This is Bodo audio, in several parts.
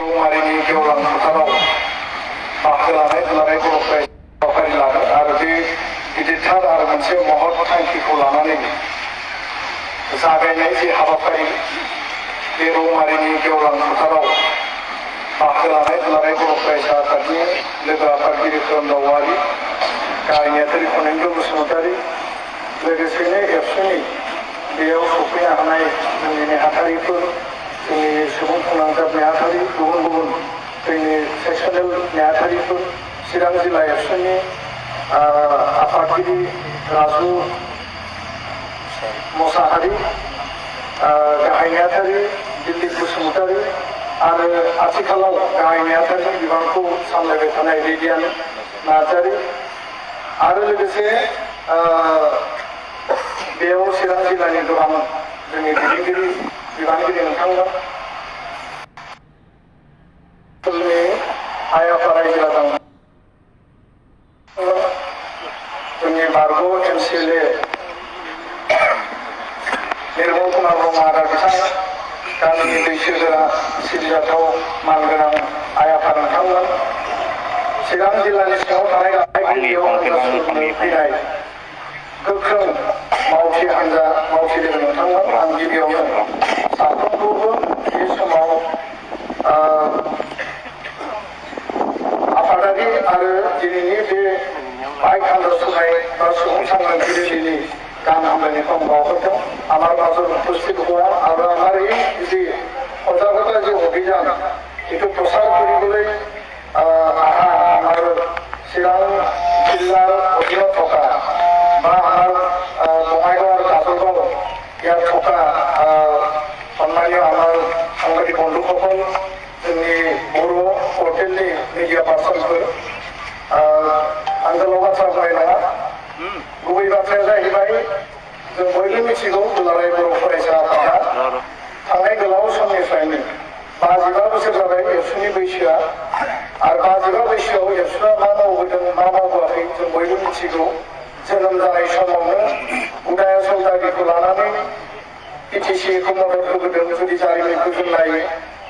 मारिनि गेवलां फोथाराव बाहागो लानाय दुलाराय बर' फरायसाफारि लादों आरो बे गिदिरथार आरो मोनसे महत थांखिखौ लानानै जागायनाय जे हाबाफारि बे रौमारिनि गेवलां फोथाराव बाहागो लानाय दुलाराय बर' फरायसा आफादनि लोगो आफादगिरि खोरोमदाव औवारि, गाहाय नेहाथारि खनेन्द्र बसुमतारि, लोगोसेनो एबसुनि बेयाव सफैनो हानाय जोंनि नेहाथारिफोर, जोंनि सुबुं फोनांजाब नेहाथारि, गुबुन गुबुन जोंनि सेक्सनेल नेहाथारिफोर, चिरां जिल्ला एबसुनि आफादगिरि राजु मोसाहारि, गाहाय नेहाथारि दिलीप बसुमतारि आरो आथिखालाव गाहाय नेहाथारिनि बिबानखौ सामलायबाय थानाय रिदियान नार्जारि आरो लोगोसे बेयाव चिरां जिल्लानि गोबां जोंनि दैदेनगिरि बिबानगिरि नोंथांमोन, आइ आफा रायजो राजा, जोंनि बारग' MCLA निर्मल कुमार ब्रह्म आदा बिथां, गामिनि बैसोगोरा सिबिजाथाव मानगोनां आइ आफा नोंथांमोन, चिरां जिल्लानि सिङाव थानाय गाहाय फैनाय गोख्रों मावथि हान्जा मावथि लोगो नोंथांमोन, आं गिबियावनो साफ्रोमखौबो बे समाव आफादारि आरो दिनैनि बे बाइक हान्जा सुनाय बा सुबुं सांग्रांथि रेलिनि गाहाम हामलायनायखौ आं बावहरदों। আমার মাজত উপস্থিত হোৱা আৰু আমাৰ এই যি সজাগতা যে অভিযান এইটো প্ৰচাৰ কৰিবলৈ অহা আমাৰ চিৰাং জিলাৰ অধীনত থকা বা আমাৰ বঙাইগাঁও আৰু কাজলগাঁও ইয়াত থকা সন্মানীয় আমাৰ সাংবাদিক বন্ধুসকল, जोंनि बर' पर्टेलनि मिडिया पार्सनफोर, आंजों बाथ्रा बुंनाय नङा, गुबै बाथ्राया जाहैबाय जों बयबो मिथिगौ दुलाराय बर' फरायसा आफादा थांनाय गोलाव समनिफ्रायनो 52 बोसोर जाबाय एबसुनि बैसोआ आरो 52 बैसोआव एबसुआ मा मावबोदों मा मावबोआखै जों बयबो मिथिगौ। जोनोम जानाय समावनो उदायसल दाबिखौ लानानै PTCखौ मदद होबोदों जुदि जारिमिनखौ जों नायो।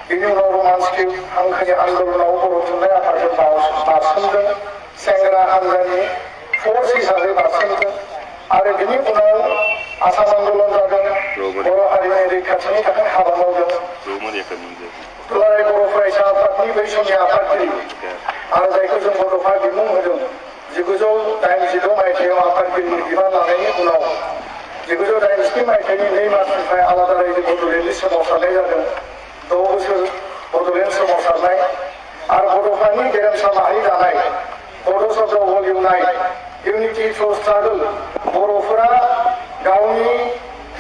बिनि उनाव रमान स्क्रिप्ट हांखोनि आन्दलनाव बर' थुनलाइ आफादजों बारसोमदों, सेंग्रा हान्जानि फर्स हिसाबै बारसोमदों आरो बिनि उनाव आसाम आन्दलन जादों, बर' हारिनि रैखाथिनि थाखाय हाबा मावदों। दुलाराय बर' फरायसा आफादनि बै समनि आफादगिरि आरो जायखौ जों बड'फा बिमुं होदों 1986 मायथाइयाव आफादगिरिनि बिबान लानायनि उनाव 1987 मायथाइनि 2 मार्चनिफ्राय आलादा रायजो बड'लेण्डनि सोमावसारनाय जादों। 6 बोसोर बड'लेण्ड सोमावसारनाय आरो बड'फानि गेरेमसा माहारि दानाय, बड' शब्द लिरनाय, इउनिटि थ्रु स्ट्रागल, बर'फोरा गावनि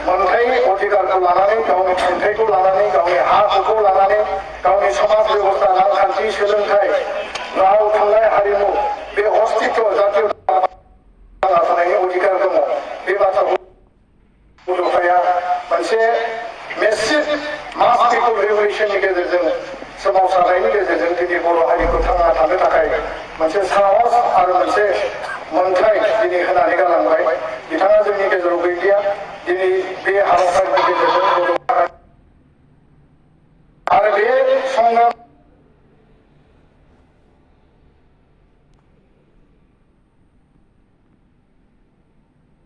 मोनथाय अधिकारखौ लानानै, गावनि खुंथायखौ लानानै, गावनि हा हुखौ लानानै, गावनि समाज बेबस्था, रांखान्थि, सोलोंथाइ, राव, थुनलाइ, हारिमु, बे अस्तित्व जातीय थांना थानायनि अधिकार दङ। बे बाथ्राखौ बड'फाया मोनसे मेसिभ मास पिपल रिभलिउसननि गेजेरजों सोमावसारनायनि गेजेरजों दिनै बर' हारिखौ थांना थानो थाखाय मोनसे साहस आरो मोनसे मोनथाय दिनै होनानै गालांबाय। बिथाङा जोंनि गेजेराव गैलिया।